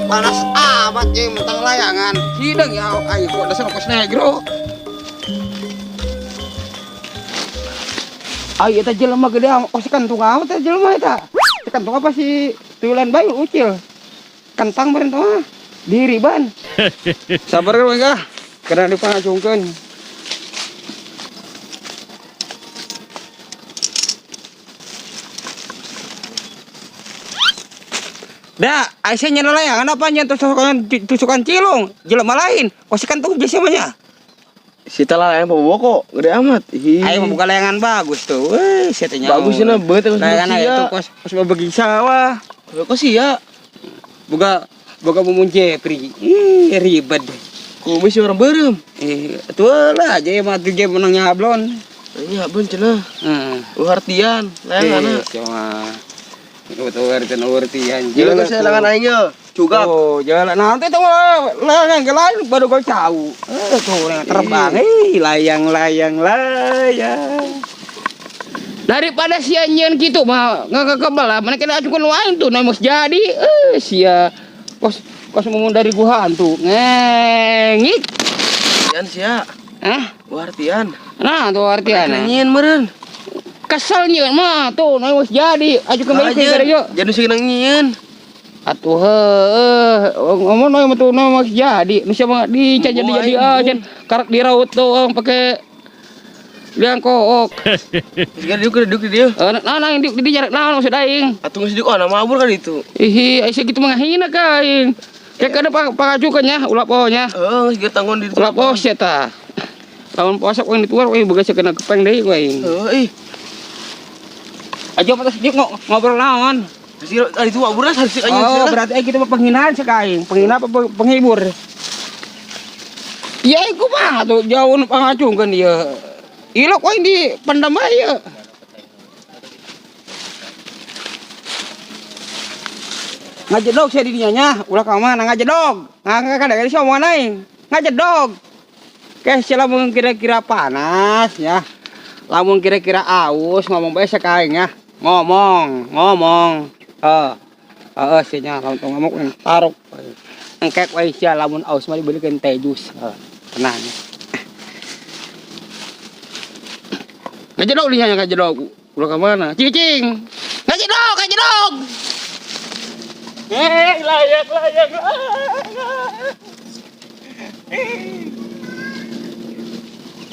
Panas amat ye mentang layangan. Hidung ya ayo kok dasar kos negro. Ayo eta jelema gede kos kantung amat eta jelema eta. Kantung apa sih? Tuyulan bayu ucil. Kentang meureun teh mah. Diriban. Sabar we kah. Kena dipangacungkeun. Dah, aisyah nyala layangan apa nyen tusukan cilung, jelema lain. Kos kantung biasa mah nya. Si teh layangan boboko gede amat. Ih. Ayo buka layangan bagus tuh. Wih, sia teh nyaho. Bagus cenah beut kos Layangan sia. itu kos kos bagi sawah. Kos sia. Boga boga mumun Jepri. Ih, ribet. Kumis orang beureum. Ih, atuh lah aja mah tuh je menang nyablon. Nyablon cenah. Heeh. Uhartian layangan. Eh, cuma betul artian artian. Jalan kos layangan aing ye. Cugak. Oh, jalan nanti tuh layangan ke lain baru kau tahu. Tuh yang terbang. Layang layang layang. Daripada sia nyeun kitu mah ngakekebel lah, mana kena acukeun wae tuh nah mos jadi. Sia kos kos ngomong dari gua hantu. Ngengik. Artian sia. Hah? Artian. Nah, tuh artian. Nyeun meureun. Kesel nyeun mah tuh nah mos jadi. Acukeun bae Aja. gara yuk. Jadi sing nyieun. Atuh heuh, ngomong noy mah tuh noy mah jadi. Nu siapa di jadi jadi aja karak diraut doang pakai liang kook. Geus diuk diuk dia. Nah, nah, di jarak naon maksud aing. Atuh geus diuk oh nama mabur kan itu. Ih, aisyah gitu menghina ka aing. Kayak kada pangacukannya ulah pohonya. Heeh, geus tanggon di Ulah poho sia tah. Lamun puasa ku dituar we boga kena kepeng deui ku aing. Heeh, ih. Aja mah diuk ngobrol naon. Geus itu mabur lah harus anjing. Oh, berarti aing kitu mah penghinaan sih ka aing. Penghina apa penghibur? Ya iku mah tuh jauh nu pangacungkeun ieu. Ilok aing di pendam bae ieu. Ngajedog sia di dinya nya, ulah ka mana ngajedog. Ngakak kada geus omongan aing. Ngajedog. Ke sia lamun kira-kira panas ya. Lamun kira-kira aus ngomong bae sia ka aing ya. Ngomong, ngomong. Heeh. Heeh sia nya lamun tong ngomong aing tarok. Engkek wae sia lamun aus mah dibelikeun teh jus. Heeh, tenang. Ngajedog dinya ngajedog. Ulah ka mana? Cicing. Ngajedog, ngajedog. Layak, layak, layak.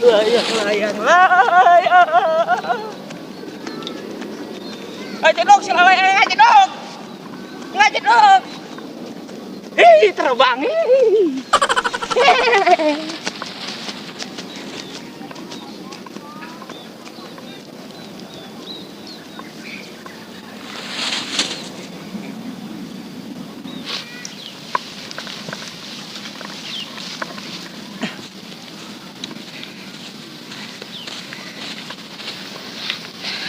Layak, layak, layak. Ngajedog sila we, ngajedog. Ngajedog. Ih, terbang. Ih.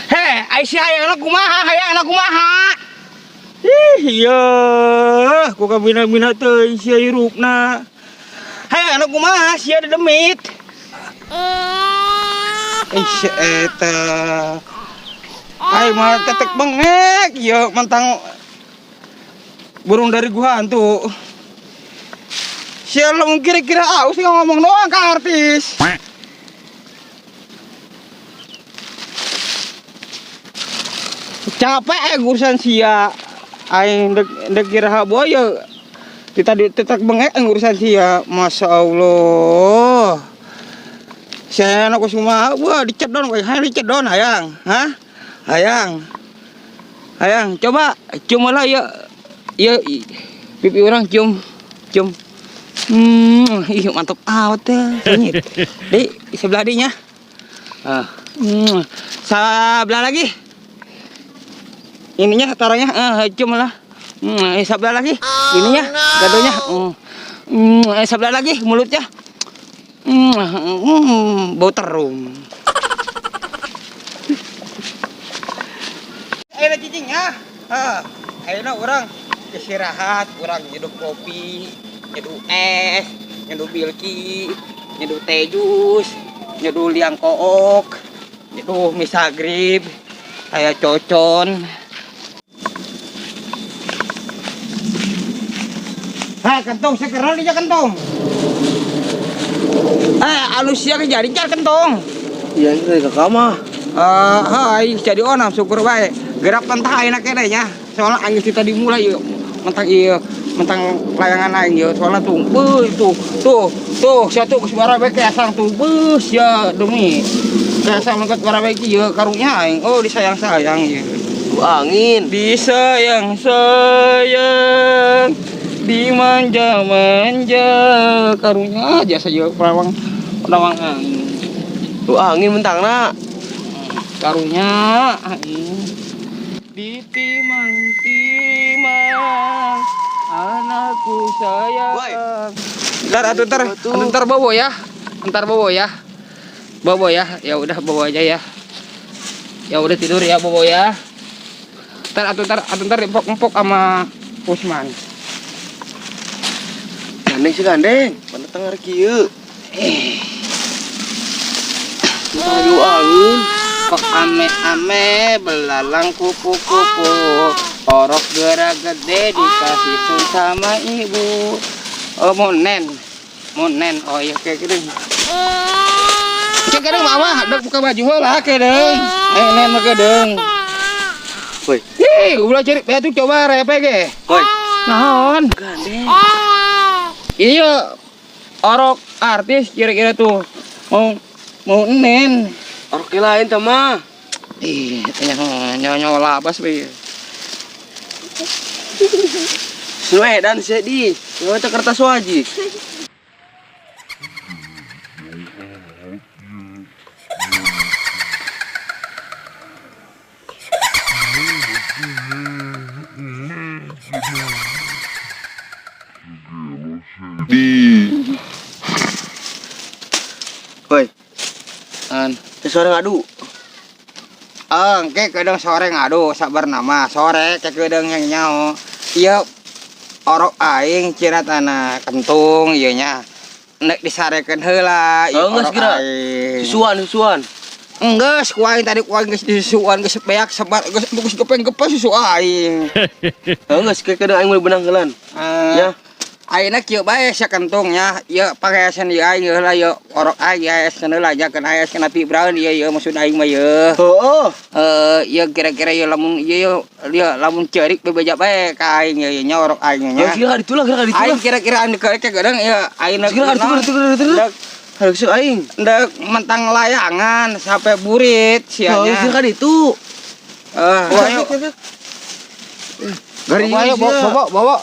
Heh, Aisyah hayang anak kumaha, hayang anak kumaha. Ih, iya, ku kabina-bina teuing sia hirupna. Hayang anak kumaha, sia dedemit. Ih, eta. Ai mah tetek bengek, ieu mentang burung dari gua hantu. Sia lamun kira-kira aus ngomong doang ka artis. Capek urusan sia. Aing dek kira boyo. Kita di tetek bengek urusan sia. Masya Allah. Saya anak semua, wah dicedon, wah hayang dicedon hayang, hah? Hayang. Hayang, coba cium lah ya. Ya, pipi orang cium. Cium. Ih mantap amat ya. Sengit. Di sebelah dinya. Ah. Sebelah lagi. Ininya taruhnya, cium lah. Sebelah lagi. Ininya, gadonya. Sebelah lagi mulutnya. Bau terum. Ayo cicing ya. Heeh. Ayeuna urang istirahat, urang nyeduh kopi, nyeduh es, nyeduh bilki, nyeduh teh jus, nyeduh liang kook, nyeduh misagrib, aya cocon. Hei, kentong sekeral dia kentong. Eh, alus sia jadi jar kentong. Iya, ini ke kamar. Eh, hai, jadi onam syukur bae. Gerak mentah ayeuna keneh nya. Soalnya angin kita dimulai yuk. Mentang ieu, mentang layangan aing ieu. Soalnya tuh, beuh tuh, tuh, tuh, sia tuh geus barabe keasang tuh, beuh sia demi. Keasang lengket barabe ieu karunya aing. Oh, disayang-sayang ieu. Angin. Disayang-sayang, dimanja-manja, karunya aja saja perawang perawang angin. Tuh angin mentangna. Karunya aing. Ditimang-timang anakku sayang. Woi. Ntar atuh ntar, atuh ntar bobo ya. Ntar bobo ya. Bobo ya. Ya udah bobo aja ya. Ya udah tidur ya bobo ya. Ntar atuh ntar atuh ntar empok-empok sama Usman. Gandeng sih gandeng. Mana tengah kieu. Ayo angin. Kok ame-ame belalang kupu-kupu. Orok gerak gede dikasih sun sama ibu. Oh mau nen. Mau nen. Oh iya kayak gini. Kayak gini mama, dek buka baju heula kedeng. Eh nen mah kedeng. Woi. Ih, ulah cari batu coba repe ge. Woi. Naon? Gandeng. Iya orok artis kira-kira tuh mau mau nen. Orok lain tah mah. Ih, tanya nyawa labas be. Suwe dan sedih. Nyawa teh kertas wajib. Woi, An. teh sore ngadu. Engke kedeng sore ngadu sabar nama sore ke kedeng yang nyao. Ieu orok aing cina tanah kentung ieu nya. Nek disarekeun heula ieu Oh, geus orok kira. aing. Susuan, susuan. Enggeus ku aing tadi ku aing geus disusuan geus beak sebar geus geus gepeng-gepeng susu aing. Heuh, geus ke kedeng aing meuli benang heulan. Ya. Ya. Ayeuna kieu bae sia kentungnya, ieu pangaesan ieu aing heula ieu orok aing aeskeun heula jakeun aeskeun api brown ieu ieu maksud aing mah ieu. Heeh. Ieu kira-kira ieu lamun ieu ieu lamun ceurik bebeja bae ka aing ieu nya orok aing nya. Heuh, kira ditulah, kira ditulah. Aing kira-kira anu ke kadang ieu aing Kira ditulah, ditulah, ditulah. Ndek Harus aing. ndek mentang layangan sampai burit Heuh, sianya. kira ditu. Eh, ayo. Garing Ayo bawa bawa bawa.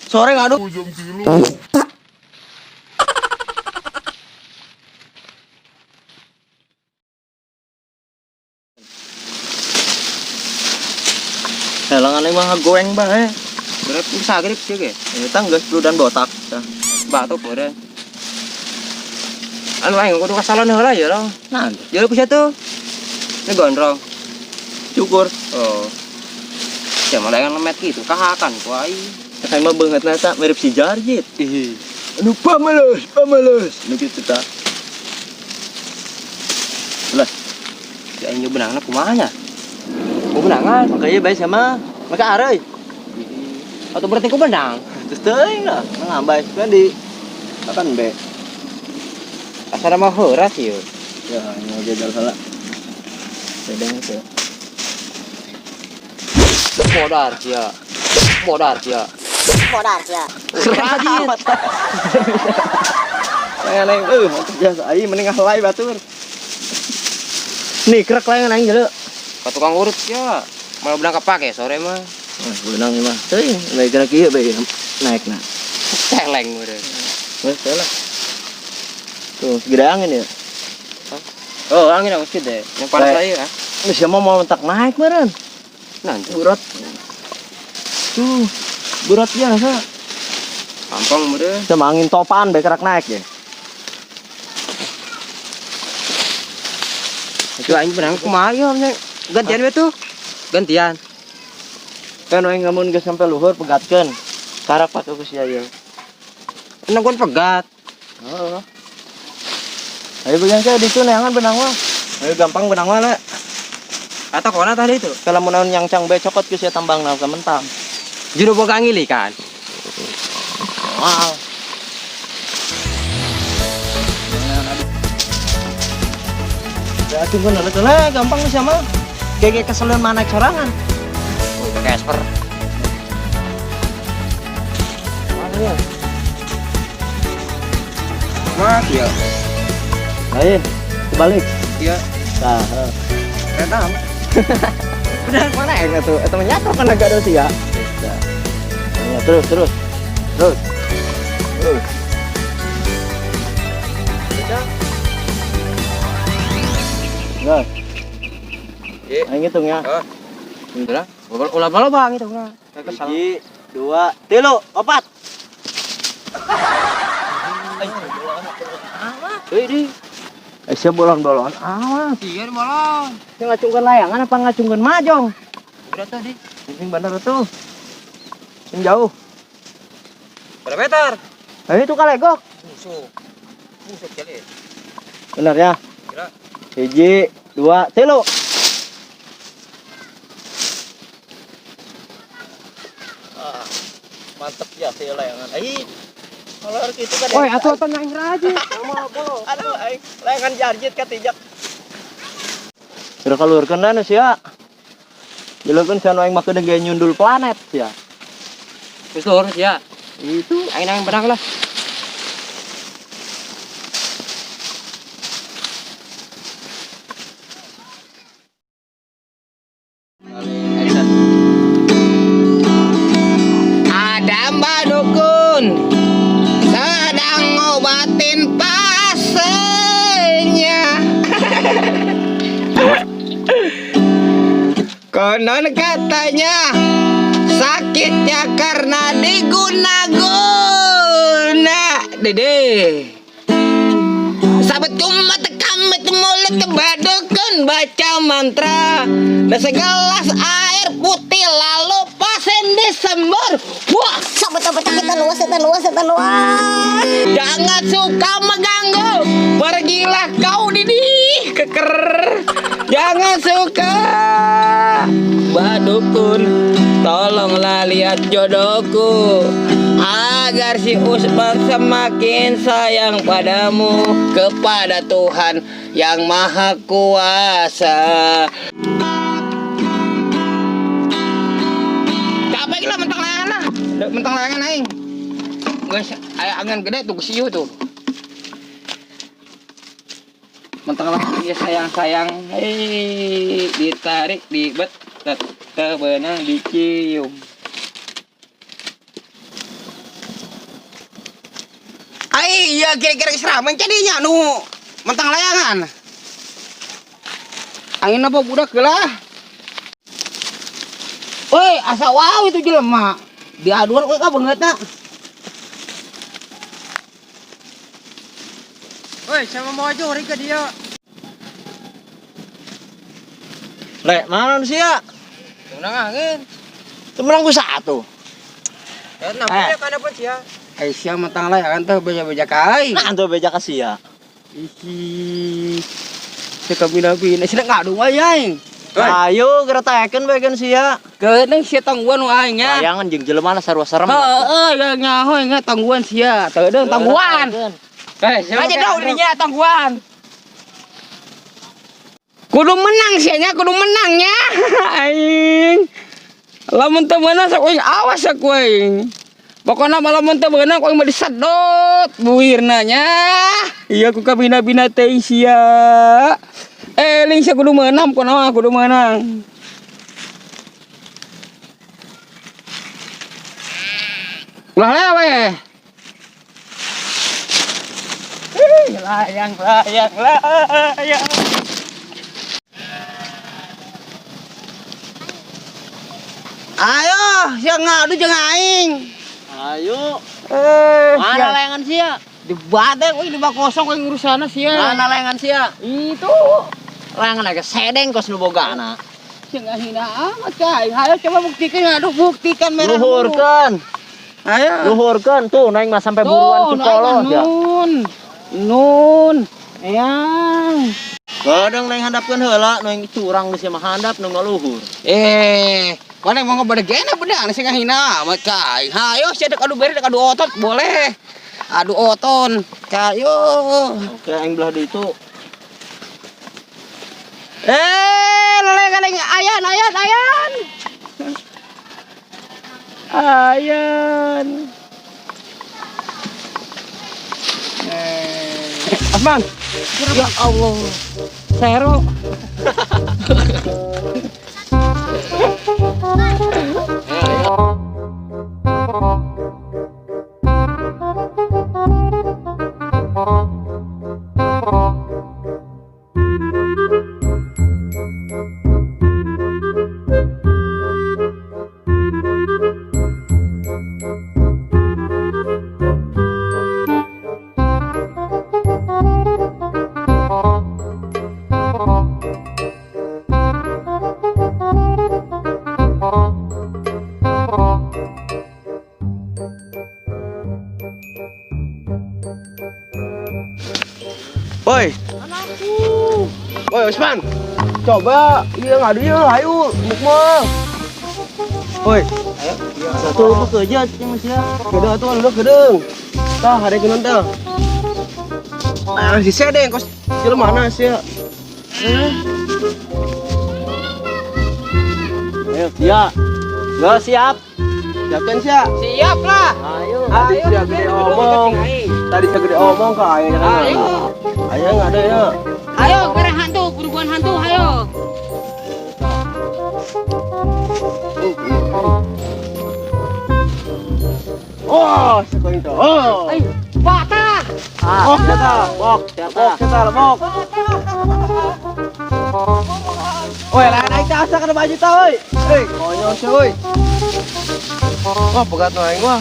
Sore ngadu. Halangan mah goeng bae. Berarti bisa grip sih ge. Eta geus dan botak. Tah. Batuk udah. Anu aing kudu ka salon heula ya lo. Nah, Jadi ku tuh. Ini gondrong. cukur. Oh. Ya malah yang lemet gitu kahakan ku aing. Kayak mah beungeutna eta mirip si Jarjit. Ih. Anu pamales, pamales. Nu kitu tah. Lah, Si aing ge benangna kumaha nya? Ku benangan. makanya bae sama maka areuy. Atau berarti ku benang. Terus teuing lah, ngambai kan di akan be. Asal mah heuras ieu. Ya, mau jajal salah. Bedeng itu. Modar sia. Modar sia. Modar sia. Keren amat. Layangan aing mantep biasa aing mending ngahlai batur. Nih, krek layangan aing jare. Ka tukang urut sia. Malah benang kepake sore mah. Wah, benang ieu mah. Teuing, bae kena kieu bae naikna. Celeng udah. Wes lah. Tuh, gede angin ya. Oh, angin aku gede. Yang panas Baik. lagi ya. Ini siapa mau mentak naik meren? Nanti. Burat. Tuh, burat biasa. Gampang meureun. Sama angin topan bae kerak naik ya. Itu aing benang kumaha ieu nya? Gantian we tuh. Gantian. Kan aing ngamun geus sampe luhur pegatkeun. Karak patuh ku sia ieu. Nungguan pegat. Heeh. Ayo pegang saya ditu neangan benang mah. Ayo gampang benang mah lah. Atau kona tadi itu. Kalau mau naon yang cang be cokot ku sia tambang na ka mentang. Juru boga ngili kan. Moal. Ya tunggu dulu tuh lah, gampang sih mah. Kayak keselen mana sorangan. Oh, Casper. Mana ya? Mas ya. Lain, kebalik. Iya. Nah, heeh. Eta. Udah mana ya tuh? Eta mah nyator kan agak ada sih ya. Ya, terus terus. Terus. Terus. Enggak. Iya. Aing hitung ya. Oh. Udah, ulah malu bang itu nah. Hiji, dua, tilu, opat. Hei, di. Eh, siap bolon-bolon amat. Iya, bolon. Ini ngacungkeun layangan apa ngacungkeun majong? Udah tadi. Ini bener tuh. Ini jauh. Berapa meter? Eh, itu kalegok. Busuk. Busuk jadi. Bener ya? Kira. Hiji, dua, tilu. Ah, mantep ya sih layangan. Eh, kalau harus itu kan. Woi, atuh atuh nyaing aja. Aduh, aing layangan jarjit katijak. Sudah keluarkan dah sia. Jelaskan sia aing makeun ge nyundul planet sia. Terus luhur ya. Itu Aing nang benang lah. Ada Mbak Dukun sedang ngobatin pasiennya. Konon katanya sakitnya karena diguna-guna. Dede. Sahabat kumat kamit mulut badukun baca mantra dan segelas air putih lalu pasien disembur. Wah, Sahabat setan luas, setan luas. jangan suka mengganggu. Pergilah kau Didi keker. Jangan suka. Badukun, tolonglah lihat jodohku agar si Usman semakin sayang padamu kepada Tuhan yang Maha Kuasa. Capek lah mentang layangan lah. Mentang layangan aing. Guys, aya angin gede tuh siu tuh. Mentang layangan ya sayang-sayang. Hei, ditarik dibet tetep benang dicium. Ai, ya kira-kira seramen jadinya nu mentang layangan. Angin apa budak lah. Woi, asa wow itu jelema. Diaduan we ka beungeutna. Woi, sama mau aja orang ke dia. Lek, mana sia? Menang angin. Temenang ku satu. Ya, namanya kan apa sih ya? Ai sia mentang layangan teh beja-beja ka aing. Nah, tuh beja ka sia. Ih. Cek bina-bina sia ngadu wae aing. Ayo geretakeun bae kan sia. Geuning sia tangguan nu aing nya. Layangan jeung jelema sarua serem. Heeh, ya nyaho nya tangguan sia. Teu deung tangguan. Eh, siapa Aja dong dirinya tangguan. Kudu menang sia nya, kudu menang nya. Aing. Lamun teu meunang sok aing awas aku aing. Pokona mah lamun teu meunang ku aing mah disedot buirna nya. Iya ku kabina-bina teh sia. Eling sia kudu meunang pokona mah kudu meunang. Ulah lewe. Layang, layang, layang. Ayo, siang ngadu jeung aing. Ayo. Eh, Mana layangan sia? Di badai, euy 5-0 euy urusanna sia. Mana layangan sia? Itu. Layangan agak sedeng kos nu bogana. Sia hina amat ka aing. Ayo coba buktikan ngadu, buktikan merah. Luhurkeun. Ayo. Luhurkeun tuh naik mah sampai buruan ku polos ya. Nun. Nun. Eyang. Kadang naik handapkeun heula, nu curang geus mah handap nu luhur. Eh, Mana mau ngebedegena bedang sih ngahina amat ka aing. Hayo sia dek adu bere dek adu otot boleh. Adu oton. Kayo. Oke, aing belah di itu. Eh, leleng aing ayan ayan ayan. Ayan. Asman. Ya Allah. Sero. Woi. Woi, Usman. Coba, iya ngadu ya, ayo, mukma. Woi. Ayo. Satu bekerja yang masih ya. Kedeng atuh anu kedeng. Tah, ada kenan tah. Ah, si sedeng kos si mana sih? Ayo, siap. Gak siap. Siapkan siap. Siap lah. Ayo. Tadi siap gede omong. Tadi segede omong ke ayo jangan. Ayo. Ayo nggak ada ya. Ayo, keren hantu, buruan hantu, ayo. Oh, sekolah itu. Oh. Ayo, patah. Ah, bok, siapa? Bok, siapa? Bok, siapa? Bok. Oi, lain aing teh asa kana baju tah euy. Euy, konyol sih euy. Wah, pegat nu aing wah.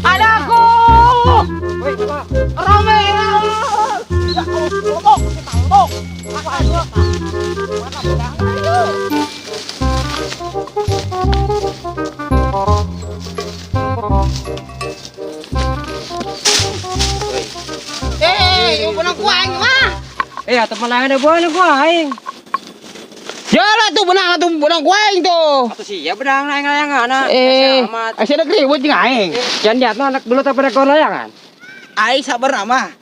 Anakku. Woi, apa? Rame. Ya Allah, lebok, kita lebok. Mana bedang ayo. Eh, yung benang ku aing mah. Eh, atau malangan ada buah gua aing. Jalan tuh benang tuh benang ku aing tuh. Atau sih ya benang aing layangan. Eh, amat. asa ada ribut jeung aing. Jangan lihat no, anak belut apa rekor layangan. Aing sabar mah.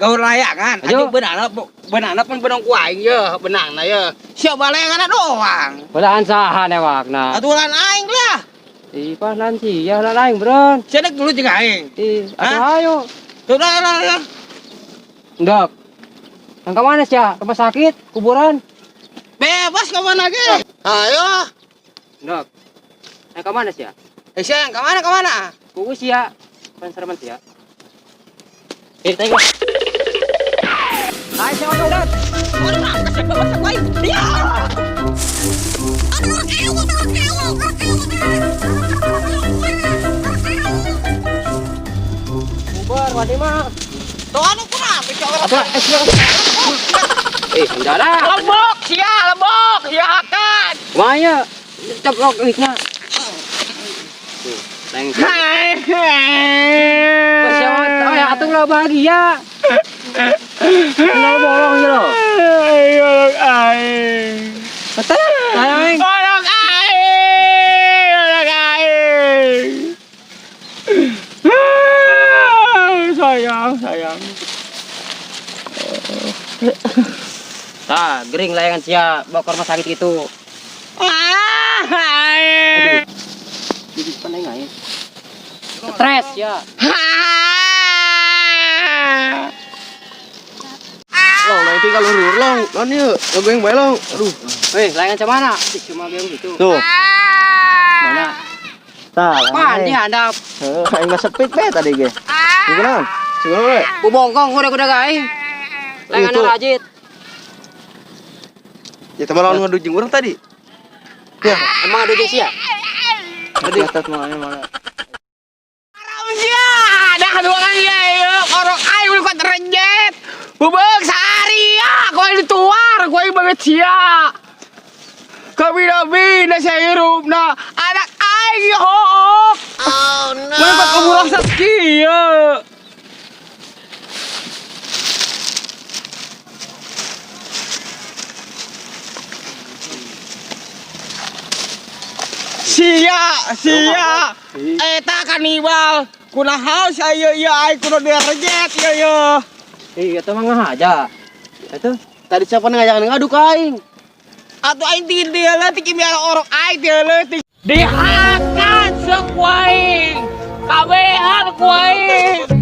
Gaur layangan. Ayo. Aduh benangna benangna pun benang ku aing ye, benangna ye. Siapa layangan doang. Belaan saha newakna. Aturan aing lah. Ih, pas nanti ya lah aing, bro. Sia dek dulu jeung aing. Ih, Hah? atuh ayo. Tuh lah lah lah. Ndok. Nang ke mana sih ya? Rumah sakit, kuburan. Bebas ke mana ge? Ayo. Ndok. Nang ke mana sih ya? Eh, siang ke mana ke mana? Kuku sih ya. Pan sereman sih ya. Eh, tengok. Ayo, siapa tuh, Dot? Ya. Bubar, wadi mah. Tuh anu kurang, Atuh, eh, siapa? Eh, enggak lah. Lebok, sia, lebok, ya akan. Maya, ceplok duitnya. Tuh, neng. Siapa tahu ya atung lo bahagia. Lo bolong gitu lo. Tolong aing. Betul, sayang. Tolong aing. Tolong aing. Sayang, sayang. Tah, gering layangan sia bawa ke rumah sakit gitu. Ah, aing. Jadi pandai nggak ya? Stres ya. Long, nanti kalau lur long, non yuk, lo yang bae long. Aduh. Weh, layangan macam mana? Ih, cuma geng gitu. Tuh. Mana? Tah, Pan, di handap. Heeh, aing mah sepit bae tadi ge. Gimana? Gimana we? Bu bongkong kuda-kuda guys. Layangan Itu. rajit. Ya teman lawan ngadu jeung urang tadi. Ya, Emang ada jeung sia? tadi atas mah mana. Haram sia, dah dua kali ya, orang aing udah kuat rejet. Bubek sehari ya, kau ini tuar, kau ini banget sia. Kami nabi, na saya hirup na anak aing ya hook. Oh no. Mana kamu rasa kia? Sia, sia. Eta kanibal. Kunaha sia ieu ieu aing kudu direjet ieu ieu. Ih, eta mah ngahaja. Eta Tadi siapa ngajakan ngadu ka aing? Atuh aing tingin dia leutik miara orok aing dia leutik. Dihakan sok ku aing. Kabehan ku aing.